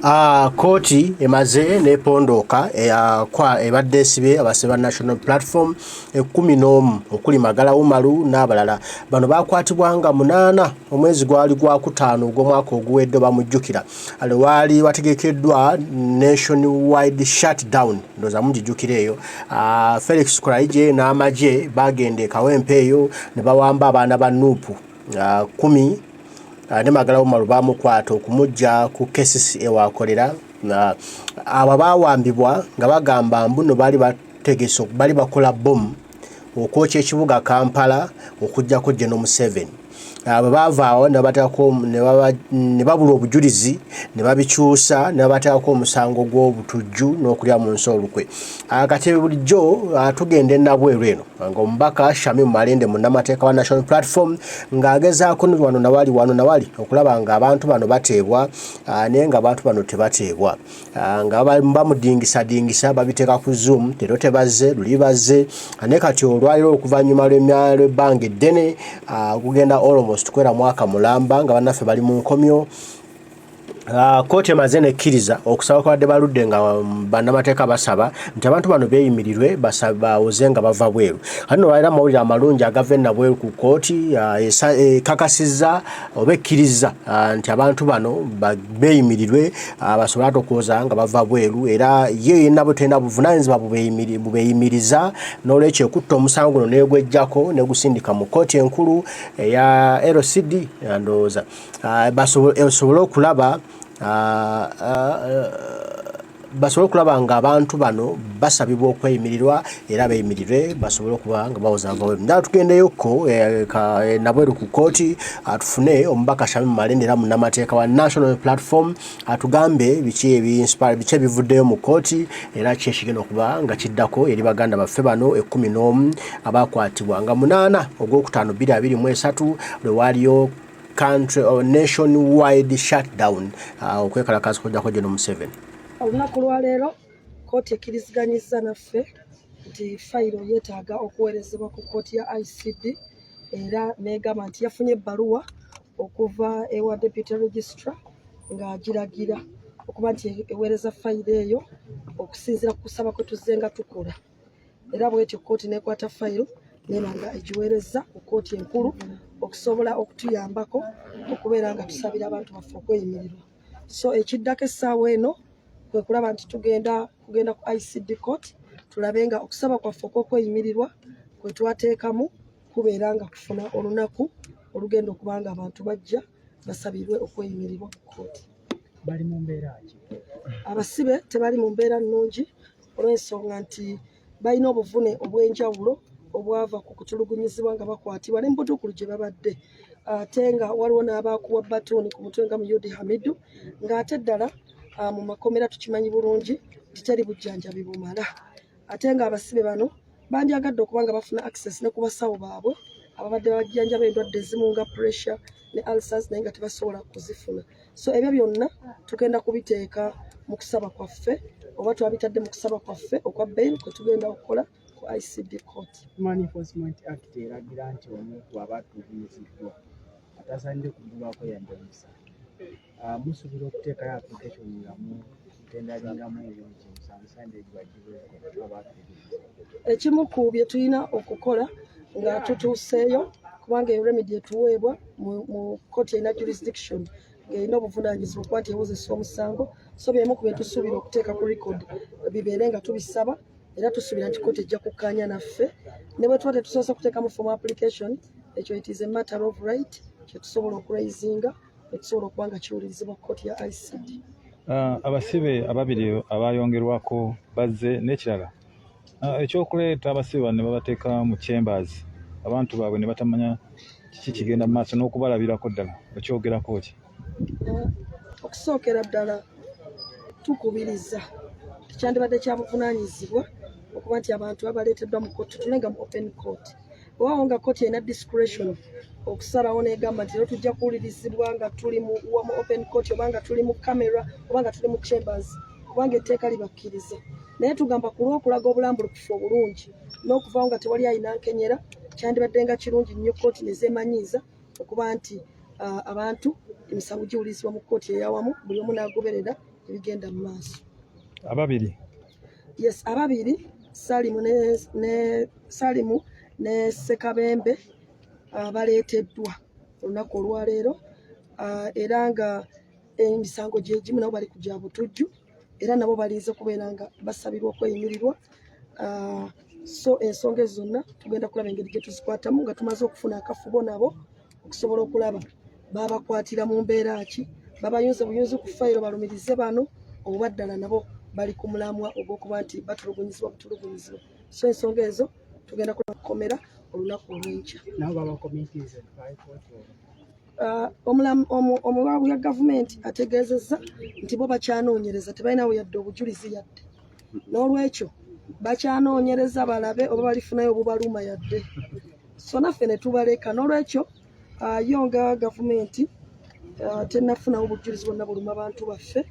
Kooti emaze n'epondooka ebadde esibye abasibe ba National Platform 11 okuli Magala Umaru n'abalala. Bano baakwatibwa nga 8 omwezi gwali gwakutaano ogw'omwaka oguwedde, bamujjukira lwe waali wategekeddwa nationwide shutdown, ndowooza mugijjukira eyo. Felix Kulayigye n'amagye bagenda e Kawempe eyo ne bawamba abaana ba NUP 10, ne Magala Umaru bamukwata okumujja ku KCC ewakolera. Abo baawambibwa nga bagamba mbu nno baali bategese, bali bakola bbomu okwokya ekibuga Kampala okuggyako General Museveni. Bwe baava awo ne babateekako ne babula obujulizi ne babikyusa ne babateekako omusango gw'obutujju n'okulya mu nsi olukwe. Kati bulijjo tugenda enabweru eno ng'omubaka Shamim Malende, munnamateeka wa National Platform, ng'agezaako wano nawali, wano nawali okulaba ng'abantu bano bateebwa, naye ng'abantu bano tebateebwa, nga bamudingisadingisa, babiteeka ku Zoom, leero tebazze, luli bazze. Naye kati olwaliro oluvannyuma lw'ebbanga eddene, gugenda almost kwera mwaka mulamba nga bannaffe bali mu nkomyo, kooti emaze nekkiriza okusaba kwabadde baludde nga bannamateeka basaba nti abantu bano beeyimirirwe, bawoze nga bava bweru. Kati no lwaliro amawulire amalungi agava enabweru ku kooti ekakasizza oba ekkiriza nti abantu bano beeyimirirwe, basobole ate okuwoza nga bava bweru, era ye yenna bwe terina buvunaanyizibwa bubeeyimiriza. N'olwekyo ekutta omusango guno negwejjako negusindika mu kooti enkulu eya LCD, ndowooza esobole okulaba basobole okulaba nga abantu bano basabibwa okweyimirirwa era beeyimirirwe basobole okuba nga bawoza bava bweru. Ndala tugendeyokko nabweru ku kooti, tufune omubaka Shamim Malende era munnamateeka wa National Platform, atugambe biki biki ebivuddeyo mu kooti era ki ekigenda okuba nga kiddako eri baganda baffe bano 11 abakwatibwa nga 8 ogwokutaano 2023 lwe waaliyo country or nation wide shutdown, okwekalakaasa okujjako General Museveni. Olunaku lwaleero kkooti ekkiriziganyizza naffe nti fayiro yeetaaga okuweerezebwa ku kkooti ya ICD, era n'egamba nti yafunye ebbaluwa okuva ewa deputy registrar ng'agiragira okuba nti eweereza fayiro eyo okusinziira ku kusaba kwe tuzze nga tukola. Era bwetyo kkooti n'ekwata fayiro neba nga egiweereza ku kkooti enkulu okusobola okutuyambako okubeera nga tusabira abantu baffe okweyimirirwa. So ekiddako essaawa eno kwe kulaba nti tugenda kugenda ku ICD court tulabe nga okusaba kwaffe okw'okweyimirirwa kwe twateekamu kubeera nga kufuna olunaku olugenda okuba nga abantu bajja basabirwe okweyimirirwa ku kkooti. Bali mu mbeera ki? Abasibe tebali mu mbeera nnungi olw'ensonga nti balina obuvune obw'enjawulo obwava ku kutulugunyizibwa nga bakwatibwa ne mubutuukulu gye babadde, ate nga waliwo n'abaakuwa batuuni ku mutwe nga Muyodi Hamidu, ng'ate ddala mu makomera tukimanyi bulungi nti teri bujjanjabi bumala, ate ng'abasibe bano bandyagadde okuba nga bafuna access ne ku basawo baabwe ababadde babajjanjaba endwadde ezimu nga pressure ne ulcers, naye nga tebasobola kuzifuna. So ebyo byonna tugenda kubiteeka mu kusaba kwaffe oba twabitadde mu kusaba kwaffe okwa bail kwe tugenda okukola ku ICD court. Human Enforcement Act eragira nti omuntu aba atulugunyiziddwa atasaanidde kugulwako yadde omusango. Musuubira okuteekayo application nga mutendalingamu ebyo nti omusango saanidde gibagibweko aba atulugunyiziddwa? Ekimu ku bye tulina okukola nga tutuuseeyo, kubanga eyo remedy etuweebwa mu kooti erina jurisdiction, ng'erina obuvunaanyizibwa okuba nti ewozesa omusango. So byemu ku bye tusuubira okuteeka ku record bibeere nga tubisaba, era tusuubira nti kooti ejja kukkaanya naffe ne bwe tuba tetusoose kuteekamu formal application. Ekyo it is a matter of right kyetusobola okuraisinga ekisobola okuba nga kiwulirizibwa kooti ya ICD. Abasibe ababiri abayongerwako bazze. N'ekirala, ekyokuleeta abasibe bano ne babateeka mu chambers, abantu baabwe ne batamanya kiki kigenda mu maaso n'okubalabirako ddala, okyogerako ki? Okusookera ddala tukubiriza, tekyandibadde kya buvunaanyizibwa okuba nti abantu babaleeteddwa mu kooti tutule nga mu open court. Owaawo nga kooti erina discretion okusalawo n'egamba nti leero tujja kuwulirizibwa nga tuli mu open court oba nga tuli mu camera oba nga tuli mu chambers, kubanga etteeka libakkiriza. Naye tugamba ku lw'okulaga obulambulukufu obulungi n'okuvaawo nga tewali alina nkenyera, kyandibadde nga kirungi nnyo kooti ne zeemanyiiza okuba nti abantu emisango giwulirizibwa mu kooti eyawamu, buli omu n'agoberera ebigenda mu maaso. Ababiri? Yes, ababiri, Salimu ne Salimu ne Sekabembe, baleeteddwa olunaku olwaleero, era nga emisango gyegimu, nabo bali ku gya butujju, era nabo balinze kubeera nga basabirwa okweyimirirwa. So ensonga ezo zonna tugenda kulaba engeri gye tuzikwatamu nga tumaze okufuna akafubo nabo, okusobola okulaba babakwatira mu mbeera ki, babayunze buyunzi ku fayiro balumirize bano, oba ddala nabo bali ku mulamwa ogw'okuba nti batulugunyizibwa butulugunyizibwa. So ensonga ezo tugenda kukomera olunaku olw'enkya. Nabo babakomitinze High Court? Omuwaabi wa gavumenti ategeezezza nti bo bakyanoonyereza, tebalinawo yadde obujulizi yadde, n'olwekyo bakyanoonyereza balabe oba balifunayo obubaluma yadde. So naffe ne tubaleka. N'olwekyo yo nga gavumenti tennafunawo obujulizi bwonna buluma bantu baffe,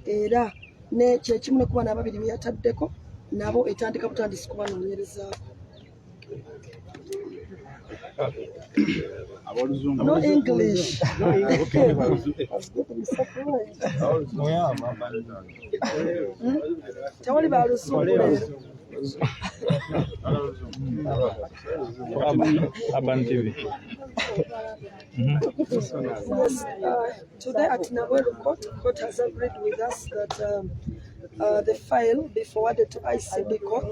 era ne kyekimu ne kuba n'ababiri be yataddeko nabo etandika butandisi kubanoonyerezaako. No English. I was getting surprised. Tewali baluzungu leero. Urban TV. Yes, today at Nabweru Court, court has agreed with us that the file be forwarded to ICD Court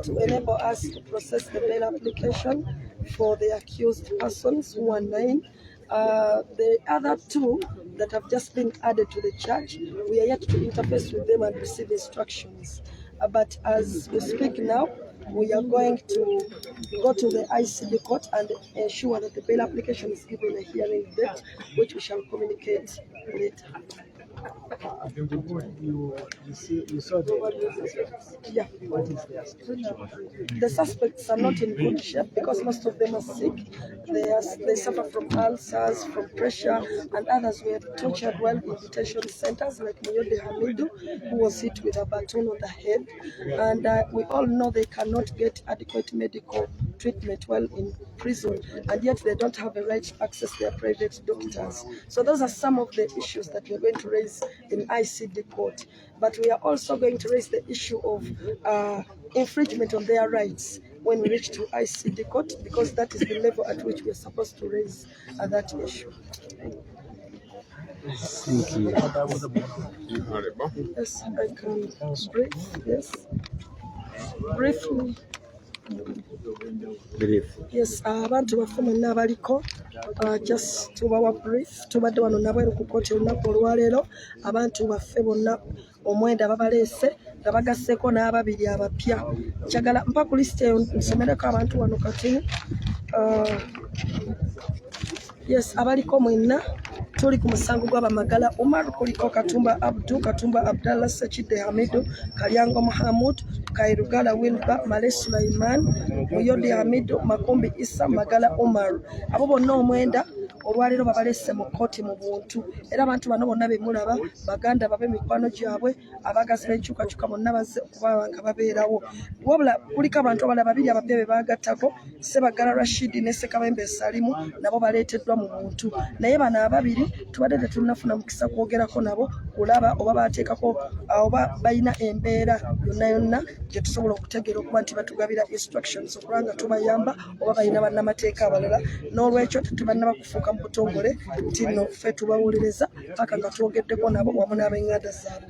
to enable us to process the bail application for the accused persons, who are nine. The other two that have just been added to the charge, we are yet to interface with them and receive instructions. But as we speak now, we are going to go to the ICD court and ensure that the bail application is given a hearing date, which we shall communicate later. You saw the Yeah. What is their state? The suspects are not in good shape because most of them are sick. They suffer from ulcers, from pressure, and others were tortured while in detention centers, like Muyodi Hamidu, who was hit with a baton on the head. And we all know they cannot get adequate medical treatment while in prison, and yet they don't have a right to access their private doctors. So those are some of the issues that we're going to raise in ICD court. But we are also going to raise the issue of infringement on their rights when we reach to ICD court, because that is the level at which we are supposed to raise that issue. Thank you. Yes, I can brief. Yes, briefly. Brief. Yes, abantu baffe mwenna abaliko, just tubawa brief. Tubadde wano nabweru ku kooti olunaku olwaleero. Abantu baffe bonna omwenda babaleese nga bagasseeko n'ababiri abapya. Njagala mpa ku lisiti eyo nsomereko abantu wano kati. Yes, abaliko mwenna tuli ku musango gw'abamagala Umar. Kuliko Katumba Abdu, Katumba Abdallah, Sekidde Hamidu, Kalyango Muhamud, Kairugala Wilba, Male Sulaiman, Muyodi Hamidu, Makumbi Isa, Magala Umar. Abo bonna omwenda olwaleero babalese mu kkooti mu buntu, era abantu bano bonna bemulaba baganda babe, mikwano gyabwe, abagazi b'enkyukakyuka, bonna bazze okuba nga babeerawo. Wabula kuliko abantu abalala babiri abapya be bagattako, Sebagala Rashidi ne Sekabembe Salimu, nabo baleeteddwa mu buntu. Naye bano ababiri tubadde tetunnafuna mukisa kwogerako nabo kulaba oba bateekako oba balina embeera yonna yonna gye tusobola okutegeera okuba nti batugabira instructions okuba nga tubayamba, oba balina bannamateeka abalala. N'olwekyo tetubannaba kufuuka mu butongole nti nno ffe tubawolereza paka nga twogeddeko nabo wamu n'ab'eŋŋanda zaabwe.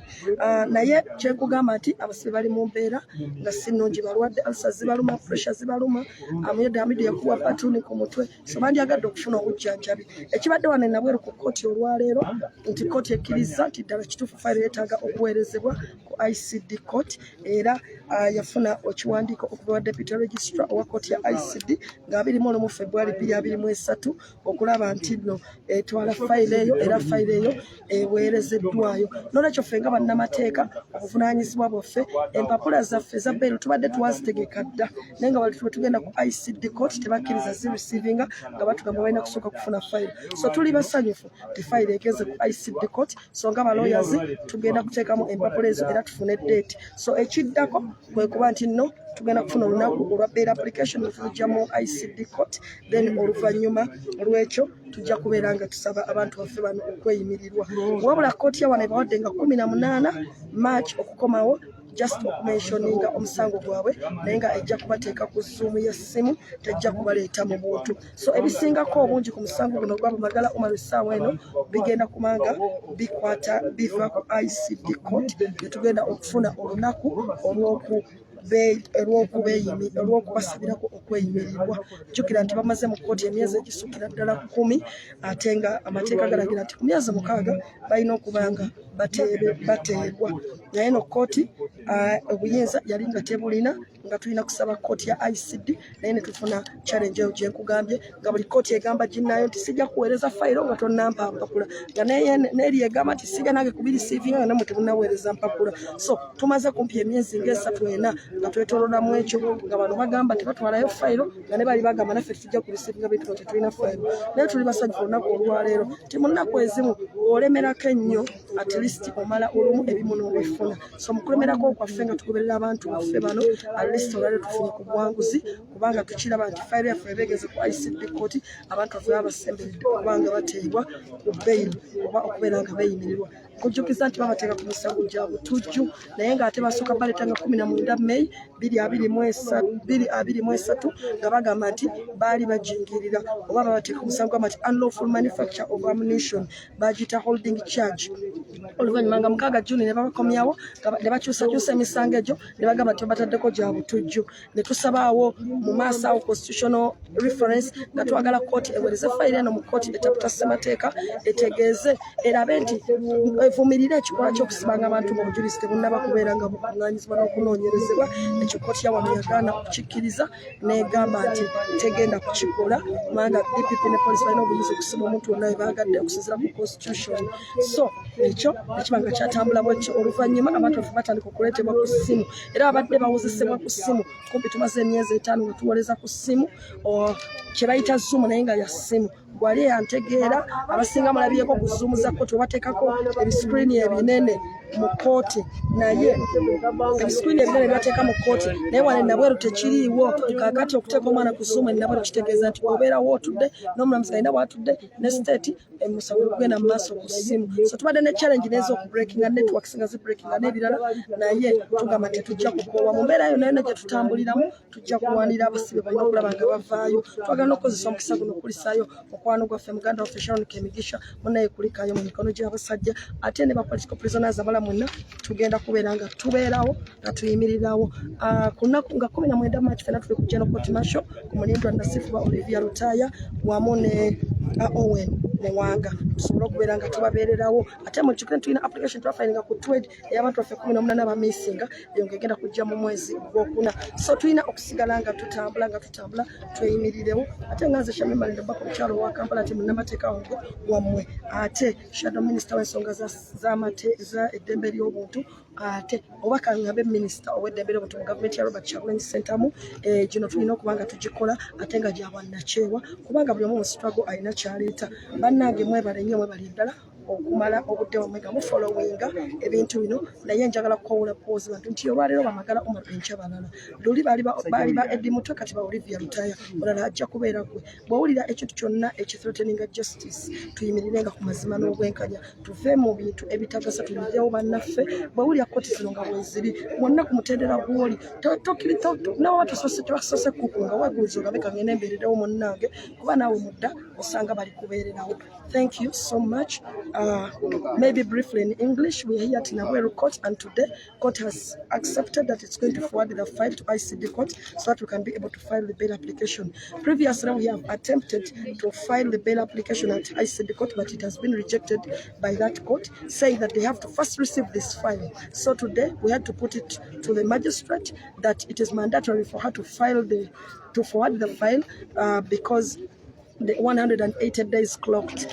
Naye kyenkugamba nti abasibe bali mu mbeera nga si nnungi, balwadde, ulcers zibaluma, pressure zibaluma. Amuyedde Hamidu yakuwa batuni ku mutwe, so bandyagadde okufuna obujjanjabi. Ekibadde wano enabweru ku kkooti olwaleero nti kkooti ekkiriza nti ddala kituufu fayiro yeetaaga okuweerezebwa ku ICD court, era yafuna ekiwandiiko okuva wa deputy registrar owa kkooti ya ICD nga 21 February 2023 okulaba nti nno etwala fayiro eyo, era fayiro eyo eweerezeddwayo. Nolwekyo ffe nga bannamateeka, obuvunaanyizibwa bwaffe, empapula zaffe eza bail tubadde twazitegeka dda, naye nga bali tugenda ku ICD court tebakkiriza zireceivinga nga batugamba balina kusooka kufuna fayiro. So tuli basanyufu nti fayiro egenze ku ICD court. So nga balawyers tugenda kuteekamu empapula ezo era tufune date. So ekiddako kwe kuba nti nno tugenda kufuna olunaku olwa bail application netulujja mu ICD court, then oluvannyuma lwekyo tujja kubeera nga tusaba abantu baffe bano okweyimirirwa. Wabula kooti ya wano ebawadde nga 18 March okukomawo just okumentioninga omusango gwabwe, naye nga ejja kubateeka ku Zoom y'essimu, tejja kubaleeta mu buntu. So ebisingako obungi ku musango guno gwaba Magala Umar essaawa eno bigenda kubanga bikwata biva ku ICD court, netugenda okufuna olunaku olw'okubasabirako okweyimirirwa. Jjukira nti bamaze mu kkooti emyezi egisukira ddala 10, ate nga amateeka galagira nti ku myezi 6 balina okuba nga bateebwa. Naye no kkooti obuyinza yali nga tebulina, nga tulina kusaba kkooti ya ICD, naye ne tufuna challenge eyo gye nkugambye, nga buli kkooti egamba ginnayo nti sijja kuweereza fayiro nga tonnampa mpapula, nga n'eri egamba nti sijja nange kubireceivinga nga nammwe temunnaweereza mpapula. So tumaze kumpi emyezi ng'esatu ena nga twetooloolamu ekyo, nga bano bagamba tebatwalayo fayiro, nga ne bali bagamba naffe tetujja kureceivinga bintu nga tetulina fayiro. Naye tuli basanyufu olunaku olwaleero nti mu nnaku ezimu bw'olemerako ennyo, at least omala olumu ebimu n'obifuna. So mu kulemerako kwaffe nga tugoberera abantu baffe bano, at least olwaleero tufunye ku buwanguzi, kubanga tukiraba nti fayiro yaffe ebegeze ku ICD court, abantu baffe baba basemberedde okubanga bateebwa ku bail oba okubeera nga beeyimirirwa. Nkujjukiza nti babateeka ku misango gya butujju, naye ng'ate basooka baleeta nga 19 May 2023, nga bagamba nti baali bajingirira oba babateeka ku musango gamba nti unlawful manufacture of ammunition, bagiyita holding charge. Oluvannyuma nga 6 Juni ne babakomyawo ne bakyusakyusa emisango egyo ne bagamba nti babataddeko gya butujju. Ne tusabaawo mu maaso awo constitutional reference, nga twagala kooti eweereze fayiro eno mu kooti etaputa ssemateeka, etegeeze erabe nti evumirire ekikolwa ky'okusibanga abantu mu bujulizi tebunnaba kubeera nga bukuŋŋaanyizibwa n'okunoonyerezebwa. Ekyo kooti ya wano yagaana okukikkiriza n'egamba nti tegenda kukikola, kubanga DPP ne poliisi balina obuyinza okusiba omuntu wonna we baagadde okusinziira ku constitution. So ekyo ekiba nga kyatambula bwekyo. Oluvannyuma abantu baffe batandika okuleetebwa ku ssimu, era abadde bawozesebwa ku ssimu. Kumpi tumaze emyezi 5 nga tuwoleza ku ssimu, kye bayita Zoom, naye nga ya ssimu. Gwali eyantegeera, abasinga mulabyeko ku Zoom za kooti, obateekako ebiscreen ebinene mu kooti, naye ebiscreen ebinene bibateeka mu kooti, naye wano enabweru tekiriiwo. Kaakati okuteeka omwana ku Zoom enabweru kitegeeza nti obeerawo otudde n'omulamuzi alina bwatudde ne state, omusango gugenda mu maaso ku ssimu. So tubadde ne challenge n'ez'okubreakinga networks, nga zibreakinga n'ebirala, naye tugamba tetujja kukoowa. Mu mbeera yonna yonna gye tutambuliramu, tujja kulwanira abasibe bonna okulaba nga bavaayo. Twagala n'okukozesa omukisa guno okulisaayo mukwano gwaffe, muganda waffe Sharon Kemigisha, munaye kulikayo mu mikono gy'abasajja, ate ne ba political prisoners abala mwenna. Tugenda kubeera nga tubeerawo nga tuyimirirawo. Ku nnaku nga 19 March fenna tuli ku General Court Martial ku Mulindwa Nasifu ba Olivia Lutaaya wamu ne Owen Muwanga, tusobole okubeera nga tubabeererawo. Ate mujjukire tulina application twafilinga ku twed ey'abantu baffe 18 bamisinga, eyo ng'egenda kujja mu mwezi gwokuna. So tulina okusigala nga tutambula, nga tutambula, tweyimirirewo. Ate nga nze Shamim Malende Bako, omukyalo wa Kampala, ate munnamateeka wange wammwe, ate shadow minister w'ensonga za eddembe ly'obuntu, ate oba kaŋŋambe minisita ow'eddembe ly'obuntu mu gavumenti ya Robert Kyagulanyi Ssentamu. Gino tulina okuba nga tugikola, ate nga gya bwannakyewa, kubanga buli omu mu struggle alina kyaleeta. Bannange, mwebale nnyo, mwebale ddala okumala obudde bwammwe nga mufollowinga ebintu bino. Naye njagala kukowoola bukozi bantu nti olwaleero bamagala Umar, enkya balala. Luli baali ba Eddie Mutwe, kati ba Olivia Lutaya, olala ajja kubeera gwe. Bw'owulira ekintu kyonna ekithreateninga justice, tuyimirirenga ku mazima n'obwenkanya, tuve mu bintu ebitagasa, tuyimirirewo bannaffe. Bw'owulira kooti zino nga bweziri wonna ku mutendera gw'oli, nawe tebasose kukunga, weeguuliza ogambe kangende embeererewo munnange, kuba naawe mudda osanga bali kubeererawo. Thank you so much. Maybe briefly in English, we are here at Nabweru Court, and today court has accepted that it's going to forward the file to ICD court so that we can be able to file the bail application. Previously, we have attempted to file the bail application at ICD court, but it has been rejected by that court, saying that they have to first receive this file. So today we had to put it to the magistrate that it is mandatory for her to forward the file because the 180 days clocked,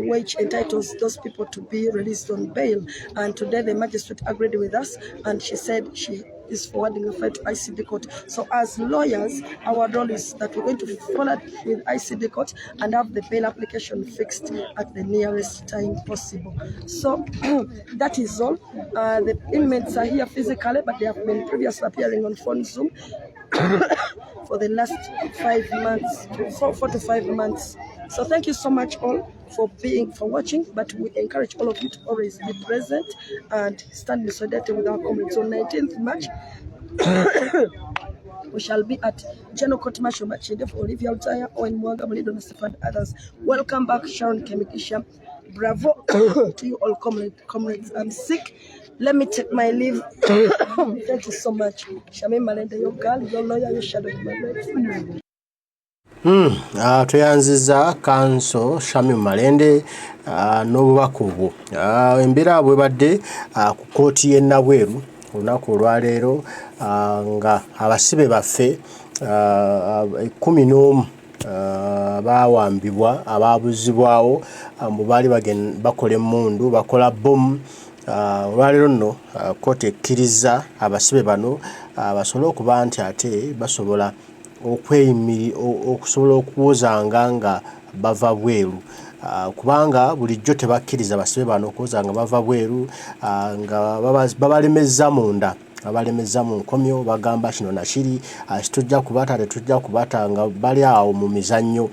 which entitles those people to be released on bail. And today the magistrate agreed with us, and she said she is forwarding the file to ICD court. So as lawyers, our role is that we're going to follow with ICD court and have the bail application fixed at the nearest time possible. So that is all. The inmates are here physically, but they have been previously appearing on phone Zoom for the last 5 months, 4 to 5 months. So thank you so much all for watching. But we encourage all of you to always be present and stand in solidarity with our comrades. On 19th March, we shall be at General Court Martial Makindye for Olivia Lutaaya, Owen Muwanga, Mulido Nasifa and others. Welcome back, Sharon Kemigisha. Bravo to you all, comrades. I'm sick. Let me take my leave. Thank you so much. Shamim Malende, your girl, your lawyer, your shadow human rights. Tweyanziza Counsel Shamim Malende n'obubaka obwo. Embeera bwebadde ku kkooti y'e Nabweru olunaku olwaleero nga abasibe baffe 11 baawambibwa, abaabuzibwawo mbu baali bakola emmundu, bakola bbomu. Olwaleero nno kkooti ekkiriza abasibe bano basobole okuba nti ate basobola okusobola okuwozanga nga bava bweru, kubanga bulijjo tebakkiriza basibe bano okuwoza nga bava bweru, nga babalemezza munda, babalemezza mu nkomyo, bagamba kino nakiri, kitujja kubata, tetujja kubata, nga bali awo mu mizannyo.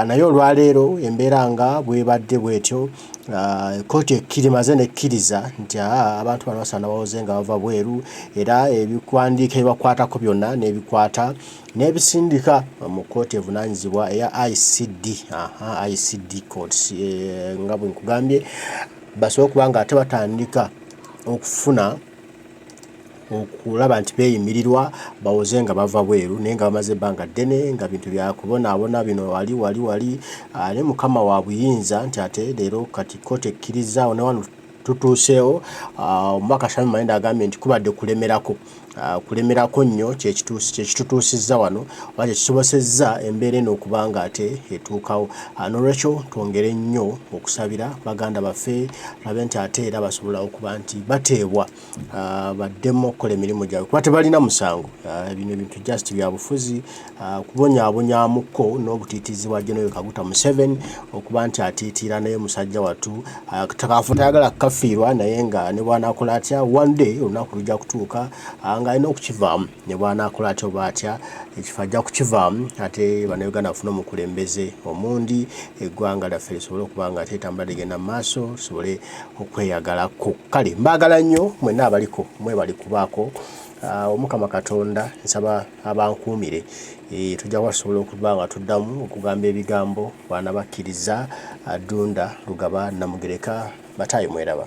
Naye olwaleero embeera nga bwebadde bwetyo, kkooti ekkirimaze nekkiriza nti abantu bano basaana bawoze nga bava bweru, era ebiwandiiko ebibakwatako byonna n'ebikwata n'ebisindika mu kkooti evunaanyizibwa eya ICD, aha, ICD courts, nga bwe nkugambye, basobole okuba nga ate batandika okufuna okulaba nti beeyimirirwa, bawoze nga bava bweru, naye nga bamaze ebbanga ddene nga bintu byakubonaabona bino wali wali wali. Naye Mukama wa buyinza nti ate leero kati kkooti ekkiriza ne wano tutuuseewo. Omubaka Shamim Malende agambye nti kubadde kulemerako, kulemerako nnyo kyekitutuusizza wano oba kyekisobosezza embeera eno okuba nga ate etuukawo. N'olwekyo twongere nnyo okusabira baganda baffe, tulabe nti ate era basobola okuba nti bateebwa, baddemu okukola emirimu gyabwe, kuba tebalina musango. Bino ebintu just bya bufuzi, kubonyaabonyamukko n'obutiitiizi bwa General Kaguta Museveni okuba nti atiitiira naye musajja wattu takafu tayagala kukafiirwa, naye nga ne bw'anaakola atya, one day olunaku lujja kutuuka ng'alina okukivaamu. Ne bw'anaakola atya oba atya, ekifo ajja kukivaamu, ate Bannayuganda bafune omukulembeze omundi, eggwanga lyaffe lisobole okuba nga ate etambula ligenda mu maaso, tusobole okweyagalako. Kale mbaagala nnyo mwenna abaliko, mwebali kubaako. Omukama Katonda nsaba abankuumire. Tujja kuba tusobola okuba nga tuddamu okugamba ebigambo bw'anabakkiriza. Ddunda Lugaba Namugereka, bataayi mweraba.